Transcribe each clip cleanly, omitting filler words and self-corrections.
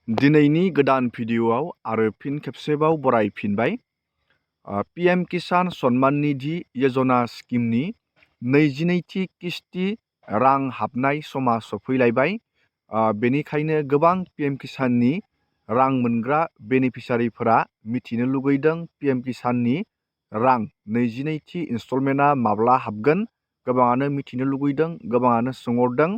दिनैनि गोदान भिडिअ'आव आरो फिन खेबसेबाव बरायफिनबाय। पीएम किसान सन्मान निधि यजना स्किमनि 22थि किस्ति रां हाबनाय समा सफैलायबाय। बेनिखायनो गोबां पीएम किसाननि रां मोनग्रा बेनिफिसारिफोरा मिथिनो लुगैदों पीएम किसाननि रां 22थि इनस्टलमेन्टआ माब्ला हाबगोन। गोबाङानो मिथिनो लुगैदों, गोबाङानो सोंहरदों।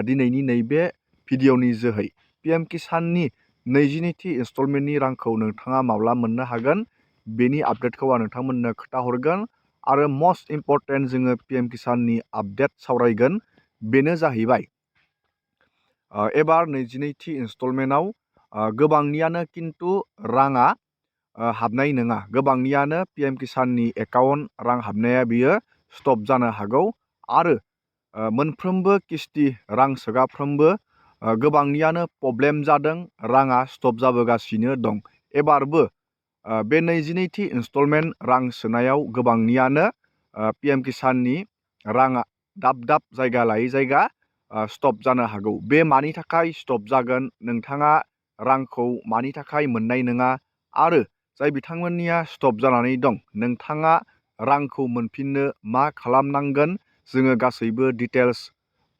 दिनैनि नैबे भिडिअ'नि जोहै पीएम किसाननि 22थि इनस्टलमेन्टनि रांखौ नोंथाङा माब्ला मोननो हागोन बेनि आपडेटखौ आं नोंथांमोननो खोन्थाहरगोन। आरो मस्ट इम्परटेन्ट जोङो पीएम किसाननि आपडेट सावरायगोन। बेनो जाहैबाय एबार 22थि इनस्टलमेन्टआव गोबांनियानो खिन्थु राङा हाबनाय नङा। गोबांनियानो पीएम किसाननि एकाउन्ट रां हाबनाया बियो स्टप जानो हागौ। आरो मोनफ्रोमबो किस्ति रां सोगाफ्रोमबो गोबांनियानो प्रब्लेम जादों, राङा स्टप जाबोगासिनो दं। एबारबो बे 22थि इनस्टलमेन्ट रां सोनायाव गोबांनियानो पीएम किसाननि राङा दाब दाब जायगा लायै जायगा स्टप जानो हागौ। बे मानि थाखाय स्टप जागोन, नोंथाङा रांखौ मानि थाखाय मोननाय नङा, आरो जाय बिथांमोननिया स्टप जानानै दं नोंथाङा रांखौ मोनफिननो मा खालामनांगोन, जोङो गासैबो डिटेल्स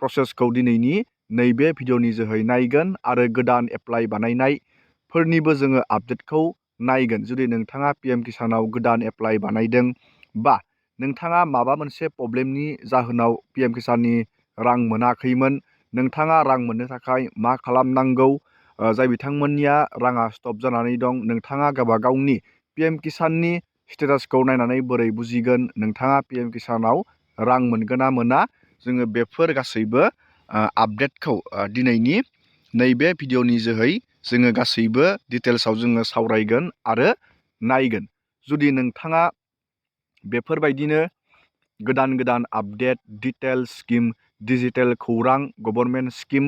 प्रसेसखौ दिनैनि नैबे भिडिअ'नि जोहै नायगोन। आरो गोदान एप्लाइ बानायनायफोरनिबो जोङो आपडेटखौ नायगोन। जुदि नोंथाङा पीएम किसानाव गोदान एप्लाइ बानायदों बा नोंथाङा माबा मोनसे प्रब्लेमनि जाहोनाव पीएम किसाननि रां मोनाखैमोन, नोंथाङा रां मोननो थाखाय मा खालामनांगौ, जाय बिथांमोननिया राङा स्टप जानानै दं, नोंथाङा गावबा गावनि पीएम किसाननि स्टेटासखौ नायनानै बोरै बुजिगोन नोंथाङा पीएम किसानाव रां मोनगोन ना मोना, जोङो बेफोर गासैबो आपडेटखौ दिनैनि नैबे भिडिअ'नि जोहै जोङो गासैबो डिटेल्सआव जोङो सावरायगोन आरो नायगोन। जुदि नोंथाङा बेफोरबायदिनो गोदान गोदान आपडेट, डिटेल स्किम, डिजिटेल खौरां, गभर्नमेन्ट स्किम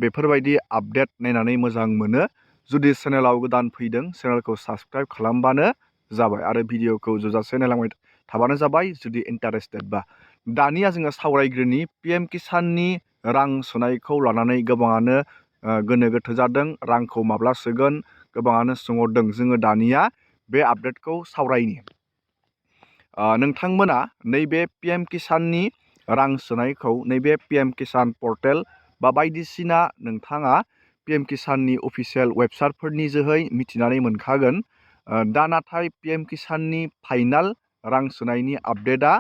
बेफोरबायदि आपडेट नायनानै मोजां मोनो, जुदि चेनेलाव गोदान फैदों चेनेलखौ साबस्क्राइब खालामबानो जाबाय आरो भिडिअ'खौ जोजासे नायलांबाय थाबानो जाबाय जुदि इन्टारेस्टेडबा। दानिया जोङो सावरायग्रोनि पीएम किसाननि रां सोनायखौ लानानै गोबाङानो गोनो गोथो जादों। रांखौ माब्ला सोगोन गोबाङानो सोंहरदों। जोङो दानिया बे आपडेटखौ सावरायनि। नोंथांमोना नैबे पीएम किसाननि रां सोनायखौ नैबे पीएम किसान पर्टेल बा बायदिसिना नोंथाङा पीएम किसाननि अफिसियेल वेबसाइटफोरनि जोहै मिथिनानै मोनखागोन। दा नाथाय पीएम किसाननि फाइनाल रां सोनायनि आपडेटआ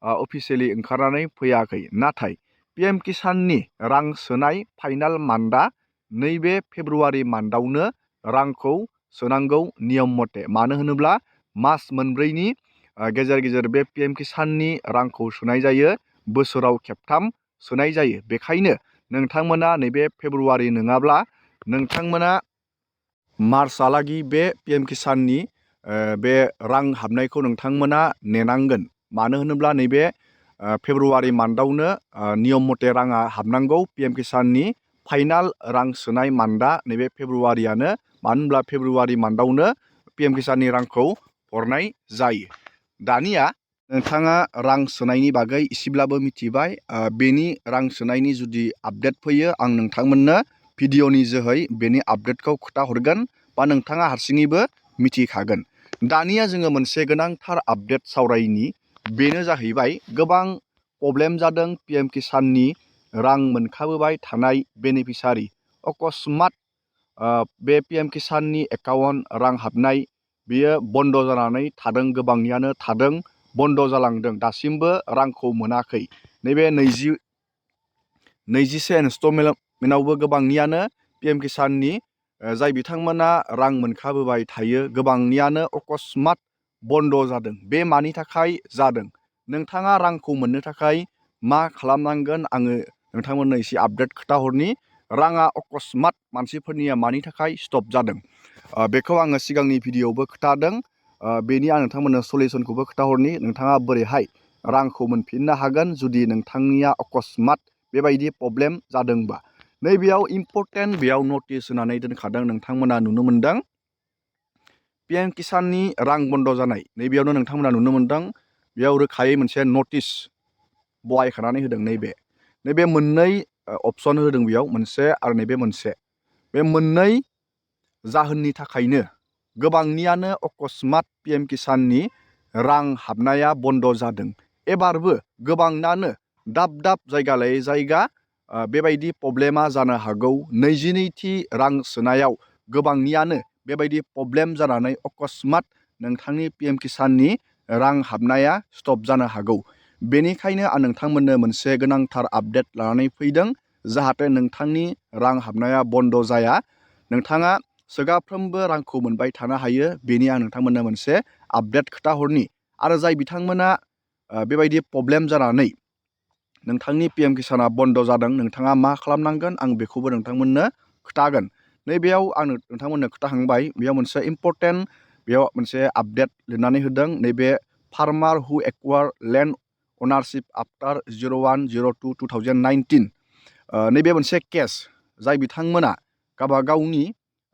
अफिसियेलि ओंखारनानै फैयाखै। नाथाय पीएम किसाननि रां सोनाय फाइनाल मान्थआ नैबे फेब्रुवारि मान्थआवनो रांखौ सोनांगौ नियम मथे। मानो होनोब्ला मास मोनब्रैनि गेजेर गेजेर बे पीएम किसाननि रांखौ सोनाय जायो, बोसोराव खेबथाम सोनाय जायो। बेखायनो नोंथांमोना नैबे फेब्रुवारि नङाब्ला नोंथांमोना मार्चहालागै बे पीएम किसाननि बे रां हाबनायखौ नोंथांमोना नेनांगोन। मानो होनोब्ला नैबे फेब्रुवारि मान्थआवनो नियम मथे राङा हाबनांगौ। पीएम किसाननि फाइनाल रां सोनाय मान्थआ नैबे फेब्रुवारियानो। मानो होनब्ला फेब्रुवारि मान्थआवनो पीएम किसाननि रांखौ हरनाय जायो। दानिया नोंथाङा रां सोनायनि बागै एसेब्लाबो मिथिबाय। बेनि रां सोनायनि जुदि आपडेट फैयो आं नोंथांमोननो भिडिअ'नि जोहै बेनि आपडेटखौ खोन्थाहरगोन बा नोंथाङा हारसिङैबो मिथिखागोन। दानिया जोङो मोनसे गोनांथार आपडेट सावरायनि। बेनो जाहैबाय गोबां प्रब्लेम जादों पीएम किसाननि रां मोनखाबोबाय थानाय बेनिफिसारि अकस्मात बे पीएम किसाननि एकाउन्ट रां हाबनाय बेयो बन्द जानानै थादों। गोबांनियानो थादों, बन्द जालांदों, दासिमबो रांखौ मोनाखै। नैबे 21 इनस्टलमेन्टआवबो गोबांनियानो पीएम किसाननि जाय बिथांमोना रां मोनखाबोबाय थायो गोबांनियानो अकस्मात बन्द जादों। बे मानि थाखाय जादों, नोंथाङा रांखौ मोननो थाखाय मा खालामनांगोन आङो नोंथांमोननो एसे आपडेट खोन्थाहरनि। राङा अकस्मात मानसिफोरनिया मानि थाखाय स्टप जादों बेखौ आङो सिगांनि भिडिअ'आवबो खोन्थादों। बेनि आं नोंथांमोननो सलिउसनखौबो खोन्थाहरनि। नोंथाङा बोरैहाय रांखौ मोनफिननो हागोन जुदि नोंथांनिया अकस्मात बेबायदि प्रब्लेम जादोंबा। नैबेयाव इम्परटेन्ट, बेयाव नटिस होनानै दोनखादों, नोंथांमोना नुनो मोनदों पीएम किसाननि रां बन्द जानाय। नैबेयावनो नोंथांमोना नुनो मोनदों, बेयाव रोखायै मोनसे नटिस बहायखानानै होदों। नैबे मोननै अपसन होदों बेयाव, मोनसे आरो नैबे मोनसे। बे मोननै जाहोननि थाखायनो गोबांनियानो अकस्मात पिएम किसाननि रां हाबनाया बन्द जादों। एबारबो गोबांनानो दाब दाब जायगा लायै जायगा बेबायदि प्रब्लेमा जानो हागौ। 22थि रां सोनायाव गोबांनियानो बेबायदि प्रब्लेम जानानै अकस्मात नोंथांनि पिएम किसाननि रां हाबनाया स्टप जानो हागौ। बेनिखायनो आं नोंथांमोननो मोनसे गोनांथार आपडेट लानानै फैदों, जाहाथे नोंथांनि रां हाबनाया बन्द जाया, नोंथाङा सिगांफ्रोमबो रांखौ मोनबाय थानो हायो। बेनि आं नोंथांमोननो मोनसे आपडेट खोथाहरनि। आरो जाय बिथांमोना बेबायदि प्रब्लेम जानानै नोंथांनि पिएम किसाना बन्द जादों, नोंथाङा मा खालामनांगोन आं बेखौबो नोंथांमोननो खोथागोन। नैबेयाव आं नोंथांमोननो खोथाखांबाय, बेयाव मोनसे इम्परटेन्ट बेयाव मोनसे आपडेट लिरनानै होदों। नैबे फार्मार हु एक्वायर लेन्ड अनारशिप आफ्टार 01/02/2019 नैबे मोनसे केस, जाय बिथांमोना गावबागावनि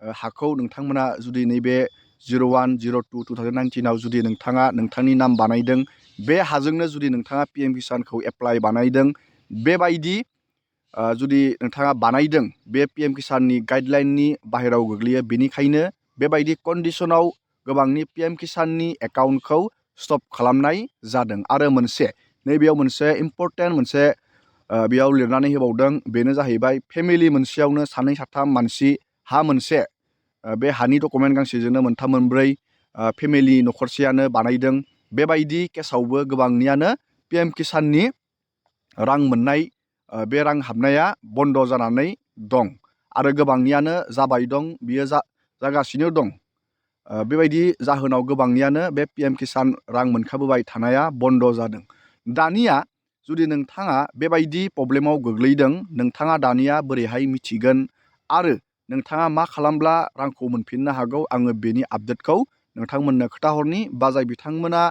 हाखौ नोंथांमोना जुदि नैबे 01/02/2019 जुदि नोंथाङा नोंथांनि नाम बानायदों, बे हाजोंनो जुदि नोंथाङा पिएम किसानखौ एप्लाइ बानायदों, बेबायदि जुदि नोंथाङा बानायदों, बे पिएम किसाननि गाइडलाइननि बाहेरायाव गोग्लैयो। बेनिखायनो बेबायदि कन्डिशनाव गोबांनि पिएम किसाननि एकाउन्टखौ स्टप खालामनाय जादों। आरो मोनसे नैबेयाव मोनसे इम्परटेन्ट मोनसे बेयाव लिरनानै होबावदों, बेनो जाहैबाय फेमिलि मोनसेयावनो 2-3 मानसि हा मोनसे, बे हानि डकुमेन्ट गांसेजोंनो 3-4 फेमिलि न'खरसेयानो बानायदों। बेबायदि केसावबो गोबांनियानो पिएम किसाननि रां मोननाय बे रां हाबनाया बन्द जानानै दं। आरो गोबांनियानो जाबाय दं, बियो जागासिनो दं। बेबायदि जाहोनाव गोबांनियानो बे पिएम किसान रां मोनखाबोबाय थानाया बन्द जादों। दानिया जुदि नोंथाङा बेबायदि प्रब्लेमाव गोग्लैदों, नोंथाङा दानिया बोरैहाय मिथिगोन आरो नोंथाङा मा खालामब्ला रांखौ मोनफिननो हागौ, आङो बेनि आपडेटखौ नोंथांमोननो खोथाहरनि। बा जाय बिथांमोना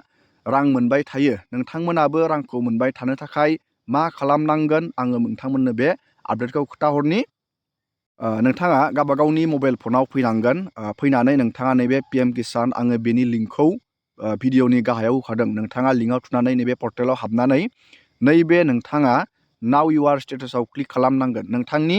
रां मोनबाय थायो, नोंथांमोनाबो रांखौ मोनबाय थानो थाखाय मा खालामनांगोन, आङो नोंथांमोननो बे आपडेटखौ खोथाहरनि। नोंथाङा गावबागावनि मबाइल फनाव फैनांगोन। फैनानै नोंथाङा नैबे पिएम किसान, आङो बेनि लिंकखौ भिडिअनि गाहायाव होखादों। नोंथाङा लिंकआव थुनानै नैबे पर्टेलाव हाबनानै नैबे नोंथाङा नाउ इउआर स्टेटासआव क्लिक खालामनांगोन। नोंथांनि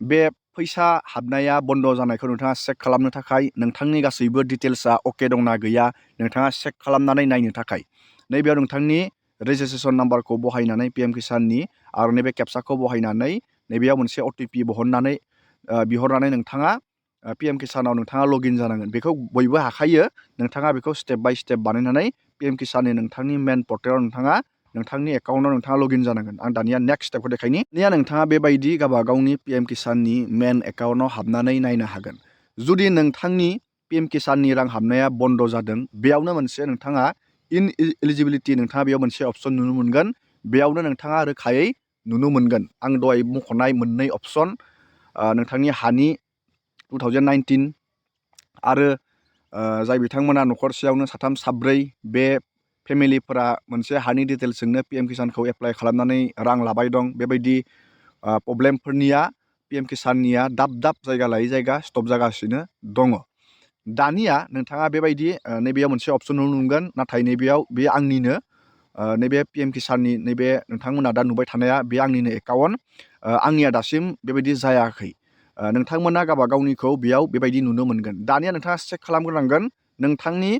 बे फैसा हाबनाया बन्द जानायखौ नोंथाङा चेक खालामनो थाखाय, नोंथांनि गासैबो डिटेल्सआ अके दंना गैया, नोंथाङा चेक खालामनानै नायनो थाखाय नैबेयाव नोंथांनि रेजिस्ट्रेसन नाम्बारखौ बहायनानै पिएम किसाननि आरो नैबे केपसाखौ बहायनानै नैबेयाव मोनसे OTP बिहरनानै नोंथाङा पिएम किसानाव नोंथाङा लगइन जानांगोन। बेखौ बयबो हाखायो। नोंथाङा बेखौ स्टेप बाय स्टेप बानायनानै पिएम किसाननि नोंथांनि मेन पर्टेलाव नोंथाङा नोंथांनि एकाउन्टआव नोंथाङा लगइन जानांगोन। आं दानिया नेक्स्ट स्टेपखौ देखायनि। दानिया नोंथाङा बेबायदि गावबागावनि पिएम किसाननि मेन एकाउन्टआव हाबनानै नायनो हागोन। जुदि नोंथांनि पिएम किसाननि रां हाबनाया बन्द जादों, बेयावनो मोनसे नोंथाङा इनएलिजिबिलिटि, नोंथाङा बेयाव मोनसे अपसन नुनो मोनगोन। बेयावनो नोंथाङा रोखायै नुनो मोनगोन आं दहाय मख'नाय मोननै अपसन, नोंथांनि हानि 2019 आरो जाय बिथांमोना न'खरसेयावनो 3-4 बे फेमिलिफोरा मोनसे हानि डिटेल्सजोंनो पिएम किसानखौ एप्लाइ खालामनानै रां लाबाय दं। बेबायदि प्रब्लेमफोरनिया पिएम किसाननिया दाब दाब जायगा लायै जायगा स्टप जागासिनो दङ। दानिया नोंथाङा बेबायदि नैबेयाव मोनसे अपसन नुनो मोनगोन, नाथाय नैबेयाव बे आंनिनो नैबे पिएम किसाननि नैबे नोंथांमोना दा नुबाय थानाया बे आंनिनो एकाउन्ट। आंनिया दासिम बेबायदि जायाखै। नोंथांमोना गावबागावनिखौ बेयाव बेबायदि नुनो मोनगोन। दानिया नोंथाङा चेक खालामग्रोनांगोन नोंथांनि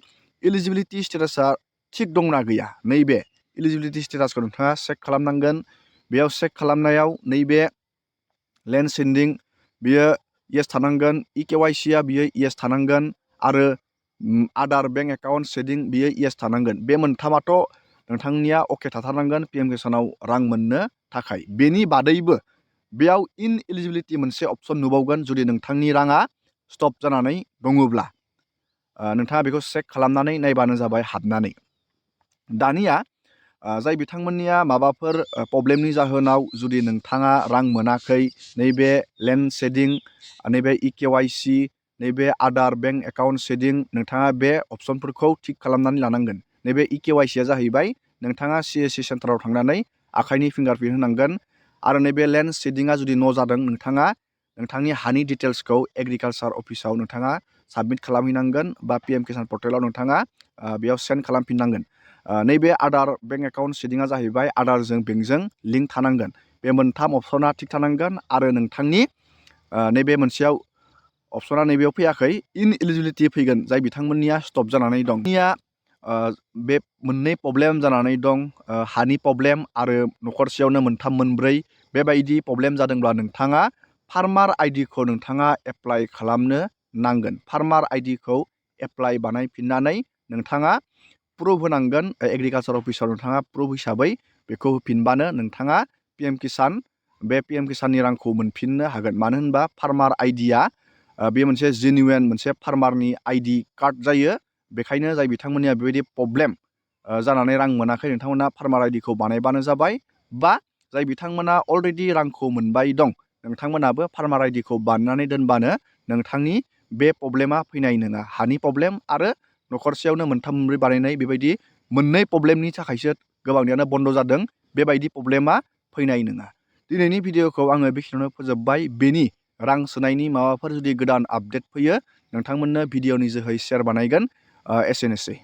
इलिजिबिलिटि स्टेटासा थिग दंना गैया। नैबे इलिजिबिलिटि स्टेटासखौ नोंथाङा चेक खालामनांगोन। बेयाव चेक खालामनायाव नैबे लेन्ड सेन्डिं बियो येस थानांगोन, EKYC आ बियो येस थानांगोन, आरो आदार बेंक एकाउन्ट सेडिं बियो येस थानांगोन। बे मोनथामाथ' नोंथांनिया अके थाथारनांगोन पिएम किसानाव रां मोननो थाखाय। बेनि बादैबो बेयाव इनएलिजिबिलिटि मोनसे अपसन नुबावगोन। जुदि नोंथांनि राङा स्टप जानानै दङब्ला नोंथाङा बेखौ चेक खालामनानै नायबानो जाबाय हाबनानै। दानिया जाय बिथांमोननिया माबाफोर प्रब्लेमनि जाहोनाव जुदि नोंथाङा रां मोनाखै, नैबे लेन्ड सेडिं, नैबे EKYC, नैबे आदार बेंक एकाउन्ट सेडिं, नोंथाङा बे अपसनफोरखौ थिक खालामनानै लानांगोन। नैबे EKYC आ जाहैबाय नोंथाङा CSC सेन्टाराव थांनानै आखाइनि फिंगारप्रिन्ट होनांगोन। आरो नैबे लेन्ड सेडिंआ जुदि न' जादों, नोंथाङा नोंथांनि हानि डिटेल्सखौ एग्रिकालसार अफिसाव नोंथाङा साबमिट खालामहैनांगोन, बा पिएम किसान पर्टेलाव नोंथाङा बेयाव सेन्ड खालामफिननांगोन। नैबे आदार बेंक एकाउन्ट सेडिंआ जाहैबाय आदारजों बेंकजों लिंक थानांगोन। बे मोनथाम अपसना थिक थानांगोन। आरो नोंथांनि नैबे मोनसेयाव अपसना नैबेयाव फैयाखै, इनएलिजिबिलिटि फैगोन जाय बिथांमोननिया स्टप जानानै दं। बे मोननै प्रब्लेम जानानै दं, हानि प्रब्लेम आरो न'खरसेयावनो मोनथाम मोनब्रै बेबायदि प्रब्लेम जादोंब्ला नोंथाङा फार्मार आइडिखौ नोंथाङा एप्लाइ खालामनो नांगोन। फार्मार आइडिखौ एप्लाइ बानायफिननानै नोंथाङा प्रुफ होनांगोन। एग्रिकालसार अफिसाव नोंथाङा प्रुफ हिसाबै बेखौ होफिनबानो नोंथाङा पिएम किसाननि रांखौ मोनफिननो हागोन। मानो होनबा फार्मार आइडिया बे मोनसे जेनुवेन मोनसे फार्मारनि आइडि कार्ड जायो। बेखायनो जाय बिथांमोननिया बेबायदि प्रब्लेम जानानै रां मोनाखै, नोंथांमोना फार्मार आइडिखौ बानायबानो जाबाय। बा जाय बिथांमोना अलरेडि रांखौ मोनबाय दं, नोंथांमोनाबो फार्मार आइडिखौ बानायनानै दोनबानो नोंथांनि बे प्रब्लेमा फैनाय नङा। हानि प्रब्लेम आरो न'खरसेयावनो मोनथाम मोनब्रै बानायनाय बेबायदि मोननै प्रब्लेमनि थाखायसो गोबांनियानो बन्द' जादों। बेबायदि प्रब्लेमा फैनाय नङा। दिनैनि भिडिअखौ आङो बेखिनियावनो फोजोबबाय। बेनि रां सोनायनि माबाफोर जुदि गोदान आपडेट फैयो, नोंथांमोननो भिडिअनि जोहै शेयार बानायगोन। एसेनोसै।